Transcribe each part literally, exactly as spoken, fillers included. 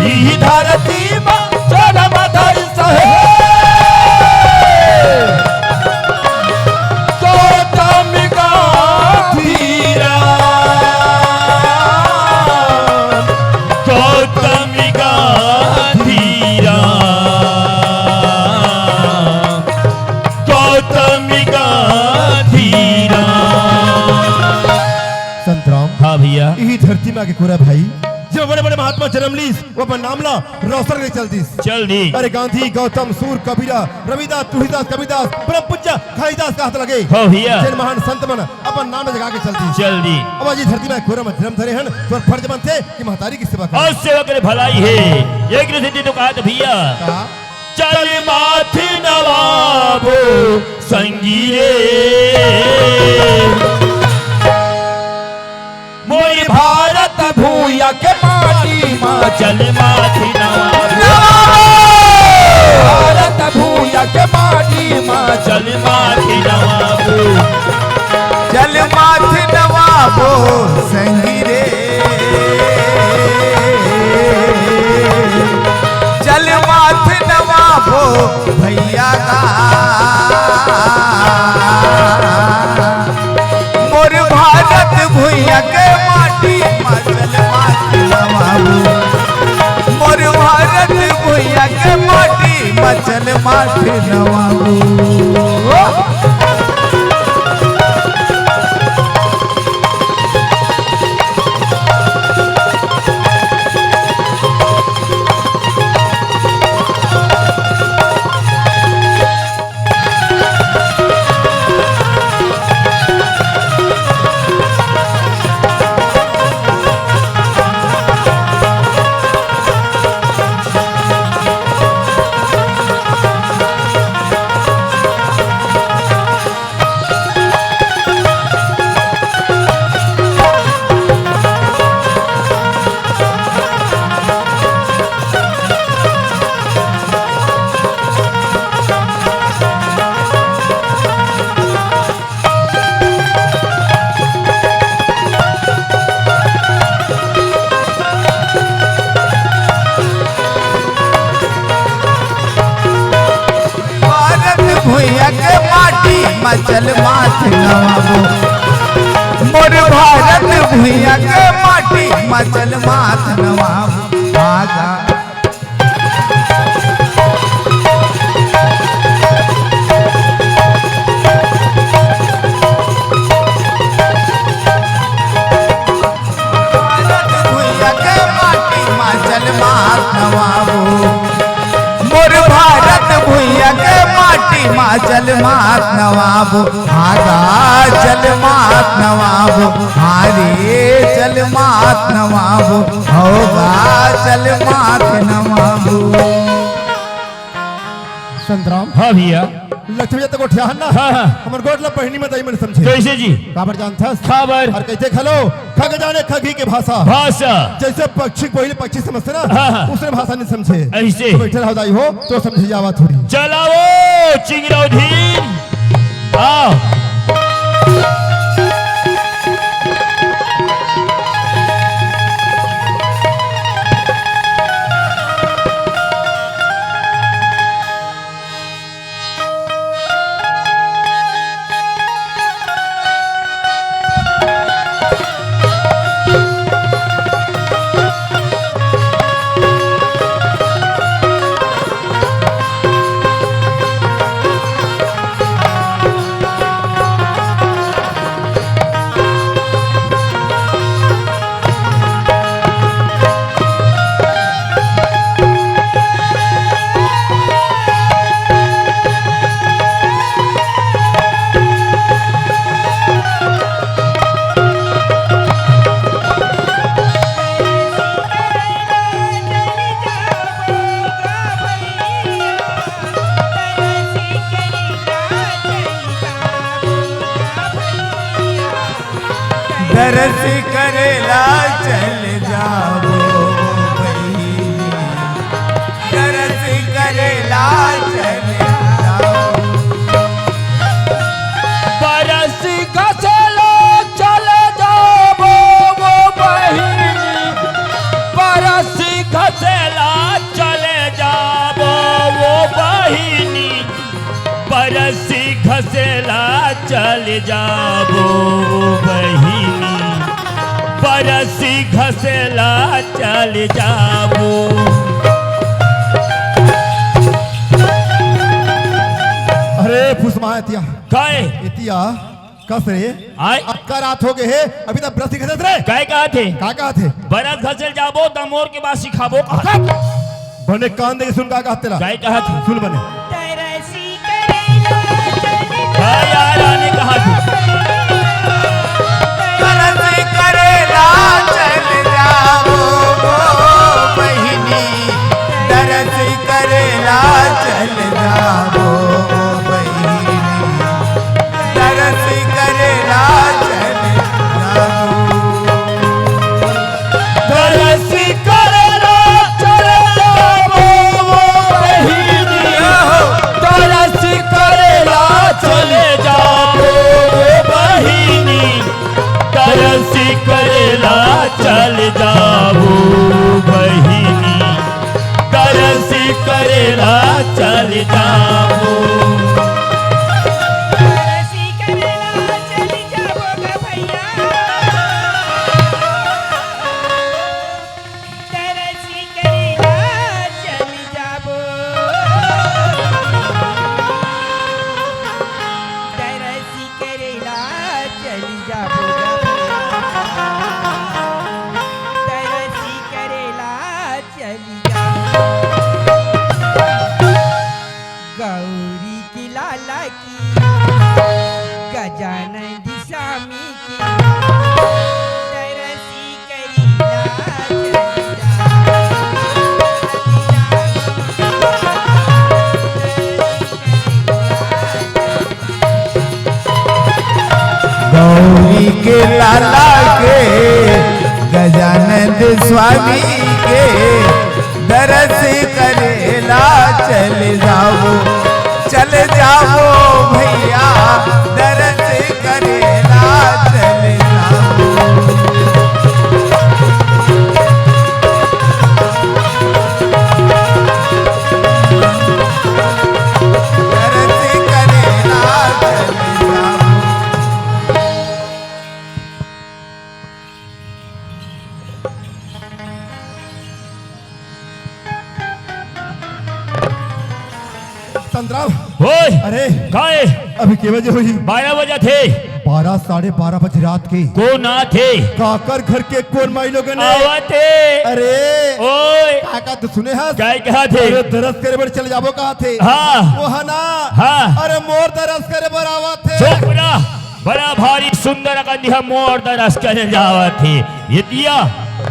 ई धरती मा जन्म धरिस हे गौतम गांधी राम, गौतम गांधी राम, गौतम गांधी राम। संतराम। हाँ भैया। इही धरती मा के कोरा भाई, जो बड़े-बड़े महात्मा जन्म लीस, वो अपन नाम ला रोशन करके चल दीस। चल दी। अरे गांधी, गौतम, सूर, कबीरा, रविदास, तुलसीदास, कबीरदास, परम पूज्य घासीदास कहात लगे। हो भैया। जेन महान संत मन अपन नाम जगा के चल दीस। चल दी। अब आज ये धरती मा कोरा मा जन्म धरे हन, तो फर्ज बनथे कि महतारी के सेवा करन। अउ सेवा करे भलाई हे। एक रिद्धि तो कहात भैया। का? चल माथ नवाबो संगी रे, मोर भारत भूया के माटी मा चल माथ नवाबो। भारत भूया के माटी मा चल माथ नवाबो। चल माथ नवाबो संगी रे, चल माथ नवाबो भैया गा। मोर भारत भुइयां के माटी मा चल माथ नवाबो, मोर भारत भुइयां के माटी मा चल माथ नवाबो। भारत भुइयां के माटी मा चल माथ नवाबो, मोर भारत भुइयां के माटी मा चल माथ नवाबो। आजा। भारत भुइयां के माटी मा चल माथ नवाबो, मोर भारत भुइयां के माटी मा चल माथ नवाबो। आगा चल माथ नवाबो, हारे चल माथ नवाबो, होगा चल माथ नवाबो। संतराम। हाँ भैया। लक्ष्मी जी तक उठिया हन ना? हाँ, हाँ। हमर गोठ ला पहिली में दाई मन समझे। कैसे जी? काबर जानथस? काबर? अउ कैसे घलो? खग जाने खगी के भाषा। भाषा। जैसे पक्षी कोई पक्षी समझथे ना, हाँ, हाँ। उसने भाषा नहीं समझे। ऐसे। तो बैठे रहो दाई हो, तो समझे जावा थोड़ी। चलाओ, चिंगराव धीम। आओ। ला चले जाबो वो बहिनी, बरसी घसेला चले जाबो वो बहिनी, बरसी घसेला चले जाबो। अरे फुसमा एतिया। काय? एतिया। कस रे? आय? अतका रात हो गे हे, अभी तक बरसी घसत रे। काय कहत हे? का कहत हे? बरस घसेल जाबो, त मोर के बात सिखाबो का? बने कान दे के सुन का कहत तेला। काय कहत हे? सुन बने। तरसी करेला चल जा। हाँ यार, आने कहा तू। तरसी करेला चल जाबो बहिनी, तरसी करेला चल जाबो बहिनी। तरसी करेला चल जाबो। तरसी करेला चल जाबो वो बहिनी। तरसी करेला चल जाबो वो बहिनी। तरसी करेला चल जाबो बहिनी। तरसी करेला चल जाबो। तरसी करेला चल जाबो गा भैया। तरसी करेला चल जाबो। तरसी करेला चल जाबो गा भैया। तरसी करेला चल जाबो। गौरी के लाला की, गजानन जी स्वामी की, तरसी करेला चल जाबो। गौरी के लाला के, गजानंद स्वामी के, दरस करेला चल जाबो, चल जाबो भैया, दरस करेला चल जाबो। दरस करेला चल जाबो। संतराम। ओए! अरे! काय? अभी के बजे होही? बारह बजत हे। बारह, साढ़े बारह बजे रात के। कोन आथे? काकर घर के कोन माईलोगन हे? आवत हे। अरे! ओए! का, का तू सुने हस? काय कहत हे? अरे, दरस करे बर चले जाबो कहत हे। हाँ। वो हे ना? हाँ। अरे, मोर दरस करे बर आवत हे। चुप रह। बड़ा भारी सुंदर अकन दिहा मोर दरस करे जावत हे। एतिया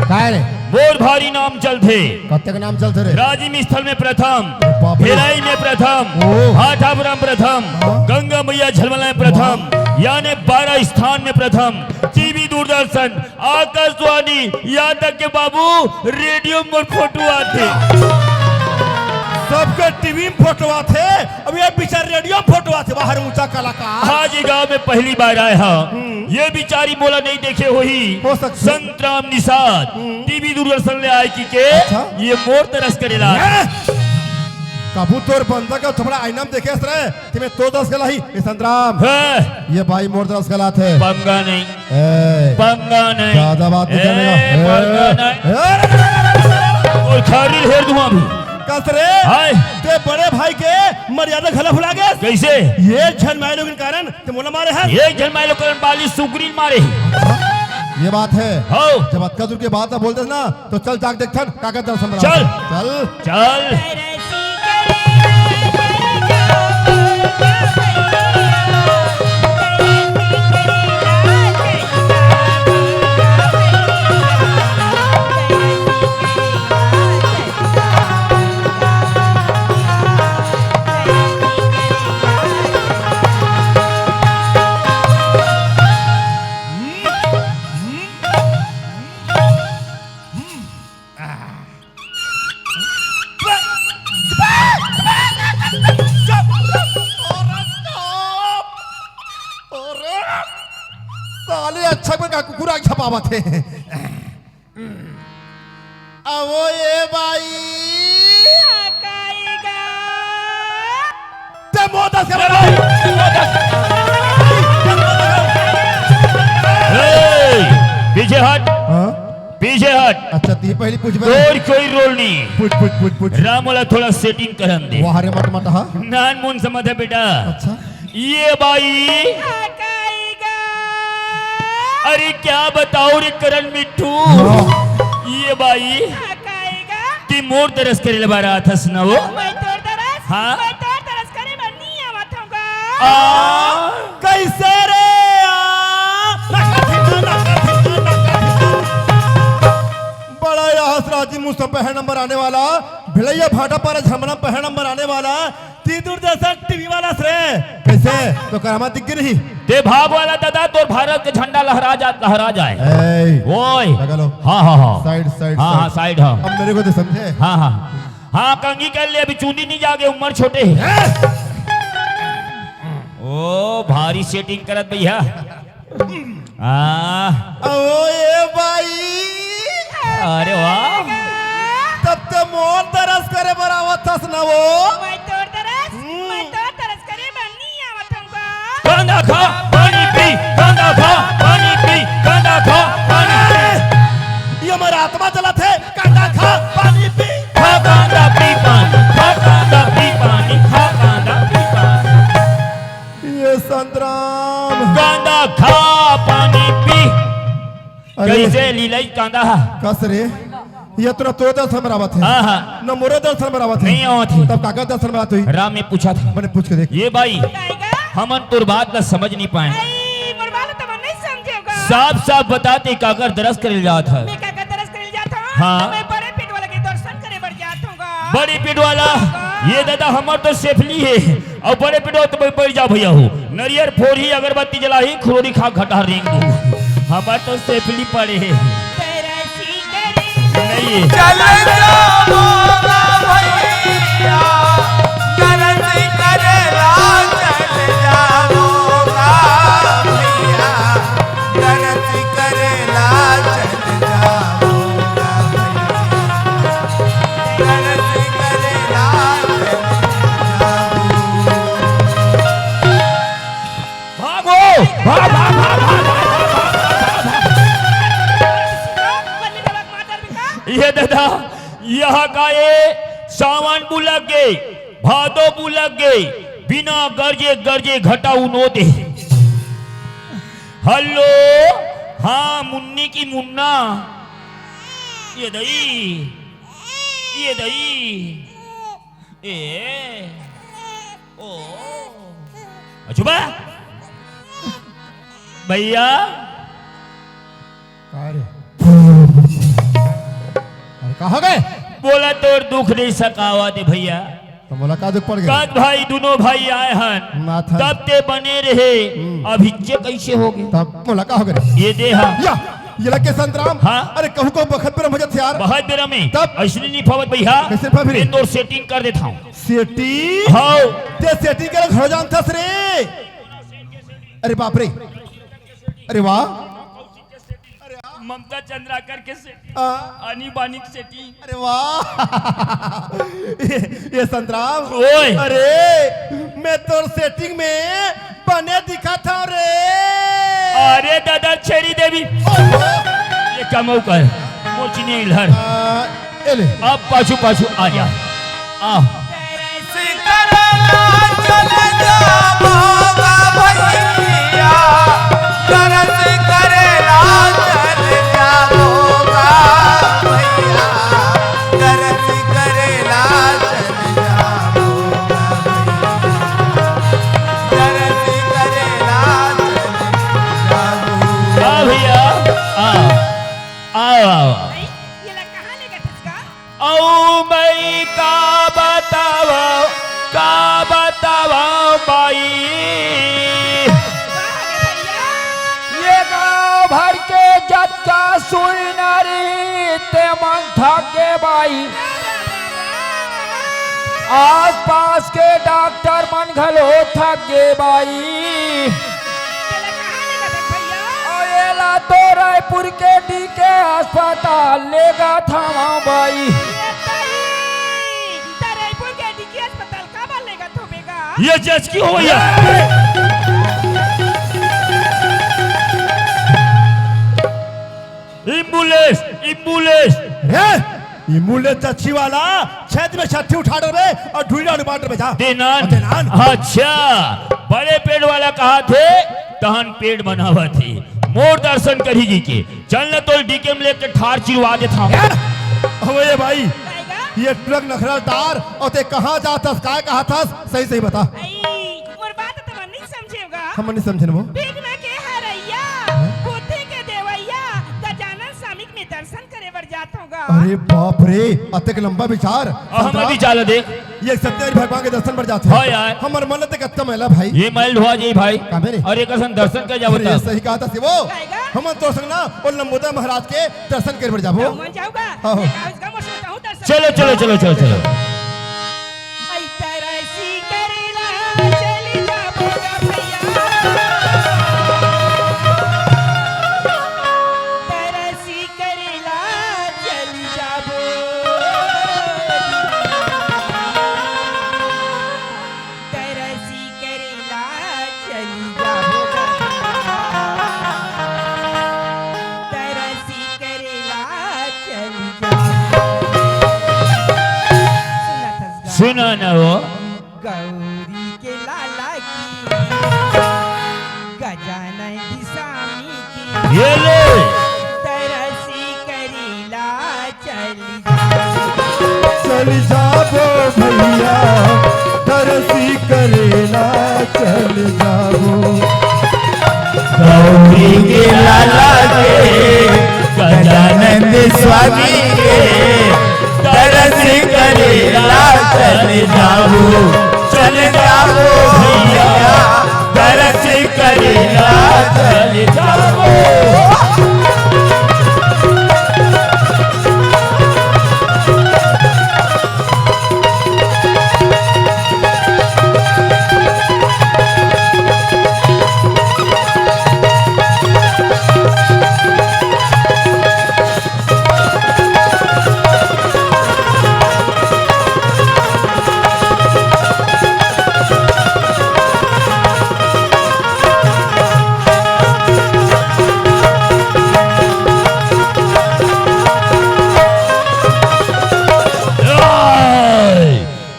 काय रे? मोर भारी नाम चलथे। कतेक नाम चलथे रे? राजिम स्थल में प्रथम, अरे बाप रे। भिलाई में प्रथम, ओ। भाठापुरा में प्रथम, हाँ। गंगा मैया झलमला में प्रथम, वाह। याने बारह स्थान में प्रथम। टीवी दूरदर्शन, आकाशवाणी, यहाँ तक के बाबू रेडियो में मोर फोटो आथे। सबके टीवी में फोटो आथे, अब ये बिचार रेडियो में फोटो आथे, बाहर ऊंचा कलाकार। आज ये गांव में पहली बार आए हंव। हम्म। ये बिचारी मोला नहीं देखे होही। हो सकथे। संतराम निषाद, हम्म। टीवी दूरदर्शन ले आए कि के, अच्छा। ये मोर दरस करेला। हैं? कभू तोर बंदा के थोड़ा आईना में देखे हस रे? तेमे तो दरस करेला ही, ए संतराम। हैं? ये बाई मोर दरस करेला थे। पंगा नहीं। ए, पंगा नहीं। ज्यादा बात नहीं ए, करने का। पंगा ए, नहीं। ए, और खारी हेर दूं अभी। कस रे? हाय। ते बड़े भाई के मर्यादा घला भुला गे। कैसे? ये झन माईलोगन कारण ते मोला मारे हस। एक झन माईलोगन बाली सुग्रीव मारे। ये बात हे। हो। जब अतका दूर के बात ना बोलते ना, तो चल जाके देखथन, का कहत हे संतराम। चल। चल। चल। अरे, साले अच्छा कोई का कुकुर आग छपावत हे। अवो ए बाई। काई गा। ते मोर दस के बराबर। ए, पीछे हट। हाँ? पीछे हट। अच्छा, ती पहली पूछ बे। तोर कोई रोल नहीं। पूछ, पूछ, पूछ, पूछ। राम वाला थोड़ा सेटिंग करन दे। वाह रे मट मट, हाँ। नान मुन समझ है बेटा। अच्छा। ये बाई। काई गा। अरे क्या बताओ रे करण मिट्ठू। हाँ। ये बाई। काई गा। ती मोर दरस करे ले बारा थस न वो। मैं तोर दरस। हाँ? मैं तोर दरस करे बर नहीं आवत हूँ गा। आ, कैसे रे? आ, बड़ा यह राजी मुझसे पहला नंबर आने वाला, भिलैया भाटा पर झमना पहला नंबर आने वाला, ती दूरदर्शन टीवी वाला से। कैसे? तो करामा दिख नहीं। ते भाग वाला दादा, तोर भारत के झंडा लहरा जा, लहरा जाए। ए, ओए। लगा लो। हाँ, हाँ, हाँ। साइड, साइड, हाँ, हाँ, साइड। साइड, हाँ। अब मेरे को तो समझे। हाँ, हाँ। हाँ, कंगी कर ले, अभी चूंदी नहीं जागे, उम्र छोटे है। ओ, भारी सेटिंग करत भैया। आ, अवो ए बाई। अरे वाह। तब ते मोर दरस करे बर आवत हस न वो। मैं तोर दरस। मैं तोर दरस करे बर नहीं आवत हूँ गा। कांदा खा, पानी पी, कांदा खा, पानी पी, कांदा खा, पानी पी। ये मेरा आत्मा चला थे। कांदा खा, पानी पी। खा कांदा पी पानी, खा कांदा पी पानी, खा कांदा पी पानी। ये संतराम। कांदा खा, पानी पी। अरे। कैसे लीलाई कांदा? कस रे, ये तो ना तोर दरस में आवत है, हाँ, हाँ। न मोरे दरस में आवत है। नहीं आवत है। तब काकर दरस में आवत हुई? राम ने पूछा था। मैंने पूछ के देख। ये बाई, काई गा। हमन तोर बात ला समझ नहीं पाए। आई, मोर बात तो मन नहीं समझेगा। साफ साफ बताते काकर दरस करे जात है। मैं काकर दरस करे जात हूँ। हाँ। तो मैं बड़े पेट वाला के दर्शन करे बर जात हूँ गा। बड़े पेट वाला, ये दादा हमर तो सेफली है। और बड़े पेट वाला तो बैठ जा भैया हो। नरियर फोरही, अगरबत्ती जलाही, खुरोरी खा घटा रेंग दू। हमर तो सेफली पड़े है। दरसी करे। नहीं। चल जाओगा भैया, गरज करेला चल जाओगा भैया, गरज करेला चल जाओगा भैया, गरज करेला चल जाओगा। भागो, भाग, भाग, भाग, भाग, भाग, भाग, भाग, भाग। बल्ली दबक मार दर बिका। ये दादा, यहाँ का ये सावन बुलक गे, भादो बुलक गे, बिना गरजे गरजे घटा उनो दे। हेलो, हाँ मुन्नी की मुन्ना, ये दई, ये दई, ए, ओ, चुप है भैया। का रे? अरे, कहाँ गए? बोला तोर दुख नहीं सकावा दे भैया। तो बोला का दुख पड़ गया? कद भाई, दोनों भाई आए हन, माथा। तब ते बने रहे, हम्म। अब हिच्चे कैसे हो गए? तब बोला का हो गए? ये दे हा। या, ये लगे संतराम। हाँ। अरे, कहूँ को बखत पर मजत यार। बहुत बेरा में। तब? ऐसने नहीं फवत भैया। कैसे फव रे? मैं तोर सेटिंग कर देता हूँ। सेटिंग? हाँ। ते सेटिंग के घर जानता रे। अरे बाप रे। अरे वाह। ममता चंद्राकर के सेटिंग, आ, आनी बानी के सेटिंग। अरे वाह। ये, ये संतराम। ओए। अरे, मैं तोर सेटिंग में बने दिखा था रे। अरे दादा छेरी देवी, ये कमऊ कर, मोचनी इलहर। आ, ए ले। अब पाछू पाछू आ जा, आ। आ भैया, आ, आओ, आओ। भाई, ये ला कहाँ ले गए थे इसका? अऊ मैं का बतावव, का बतावव माई। वाह रे भैया। ये गांव भर के जतका सुई नारी ते मन थक गे बाई। आस पास के डॉक्टर मन घलो थक गे बाई। ये ला कहाँ ले गए थे भैया? अऊ ये ला तो रायपुर के डीके अस्पताल लेगत हवं बाई। ए ताई, त रायपुर के डीके अस्पताल काबर लेगत होबे गा? ये जज की हो भैया। Ambulance, ambulance. रे, एम्बुलेंस अच्छी वाला, छत में छठी उठा डरबे अउ ढुइला उठा डरबे जा। देनान। अउ देनान। अच्छा, बड़े पेट वाला कहाथे, तहन पेट बनावत हे। मोर दर्शन करही जी के। चल न तोल डीके में लेके ठार चिरवा देथंव। ए, अबे ये भाई, ये ट्रक नखरा तार अउ ते कहाँ जाथस, काय कहाथस, सही सही बता। आई, मोर बात त मन नहीं समझेगा। हम नहीं समझे न वो। विघ्न के हरैया, बुद्धि के देवैया, गजानन स्वामी के मैं दर्शन करे बर जात हूँ गा। अरे बाप रे, अतेक लंबा विचार। अब हमर संतराम। विचार ला देख। ये सत्यनारायण भगवान के दर्शन बर जात हे। हाँ यार। हमर मन ते कत्ता मैला भाई। ये मैल धोआ जाई भाई। का मेरे? अरे एक असन दर्शन कर जाबो अरे तब। सही कहाथस वो। काहेगा? हमन तो संग ना वो लंबोदर महाराज के दर्शन करे बर जाबो। तो मन जाऊगा। हाँ, हाँ। मैं गाँव का मोसम कहूँ दर्शन चलो, चलो, चलो, चलो, चलो। आई तरसी करेला चली जाबो गा भैया। तरसी करेला चली जाबो। तरसी करेला चली जाबो गा। तरसी करेला चली जाबो। सुना थस गा। सुना ना वो। गौरी के लाला की, गजानन स्वामी की। ये ले। तरसी करेला चली जाबो। चली जाबो भैया, तरसी करेला चली जाबो। गौरी के लाला के, गजानंद स्वामी के, तरसी करेला चली जाबो। चली जाबो भैया, तरसी करेला चली जाबो।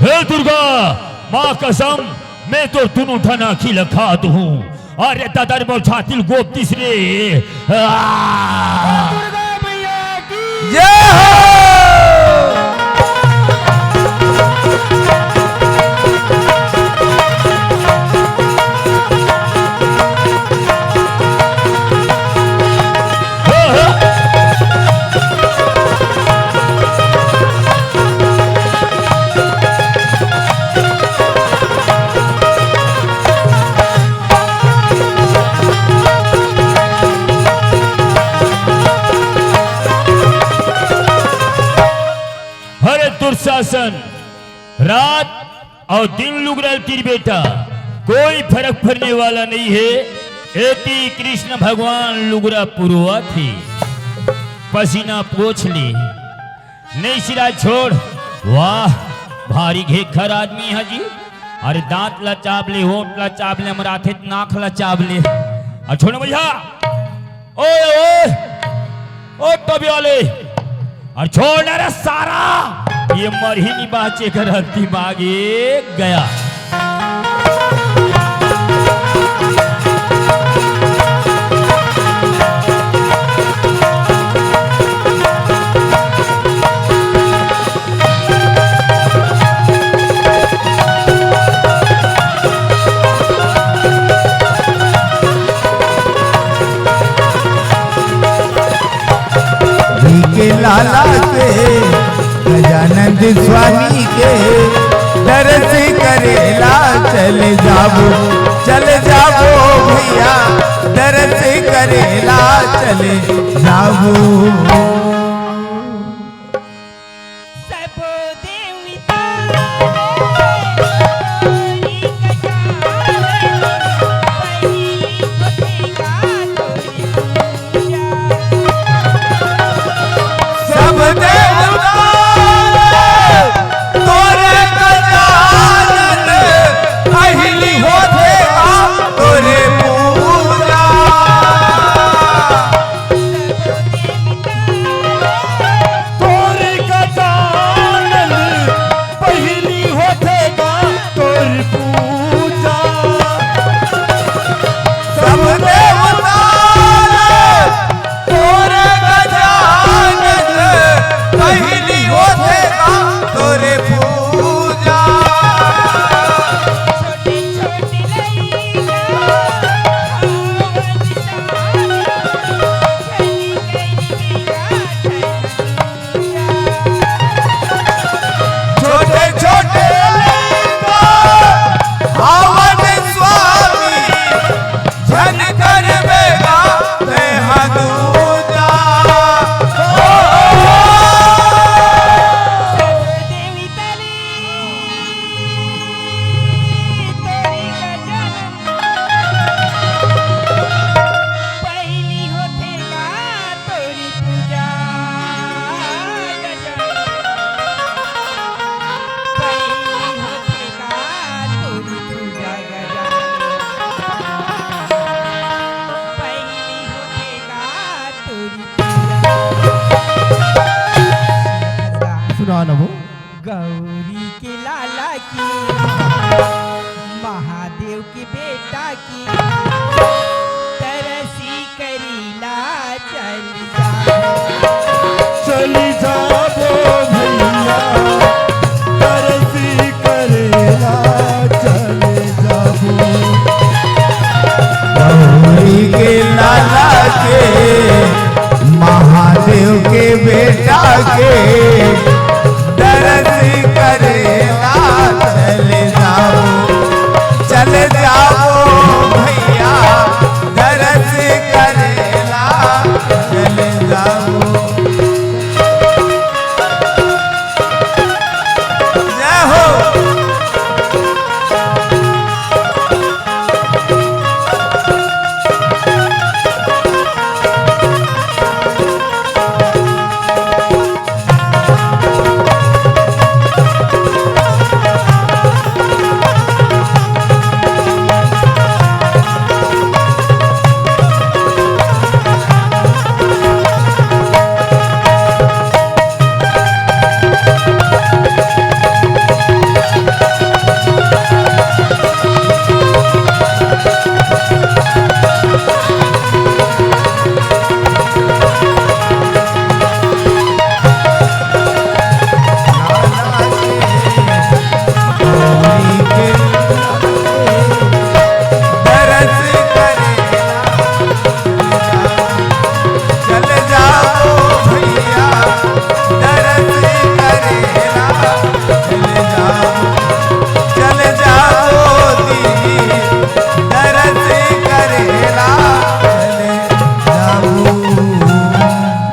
हे दुर्गा, माँ कसम, मैं तो दुनों ठन आँखी ल खा दूहूँ। अरे ददा रे, मोर छाती ल गोप दिस रे। आ! दुर्गा मैया की जय हो। अरे दुशासन, रात अउ दिन लुगरा ल तीर बेटा, कोई फरक पड़ने वाला नहीं है। एती कृष्ण भगवान लुगरा पुरवाथे, पसीना पोंछ ले। नहीं सिराज छोड़। वाह, भारी घेखर आदमी हे जी। अरे दांत ला चाब ले, होंठ ला चाब ले, अमराथे नाक ला चाब ले। अउ छोड़ भैया, ओए, ओए, ओ टबियाले, अरे छोड़ ना रे सारा, ये मरही नहीं बाचे कर दिमाग एक गया। जी के लाला के, गजानंद स्वामी के, दरस करेला चल जाबो, चल जाबो भैया, दरस करेला चल जाबो। सबो देवता तोरी कटार, पहिली कोठे का तोरी गौरी के लाला के, महादेव के बेटा के, तरसी करेला चली जा। चली जाबो भैया, तरसी करेला चली जाबो। गौरी के लाला के, महादेव के बेटा के,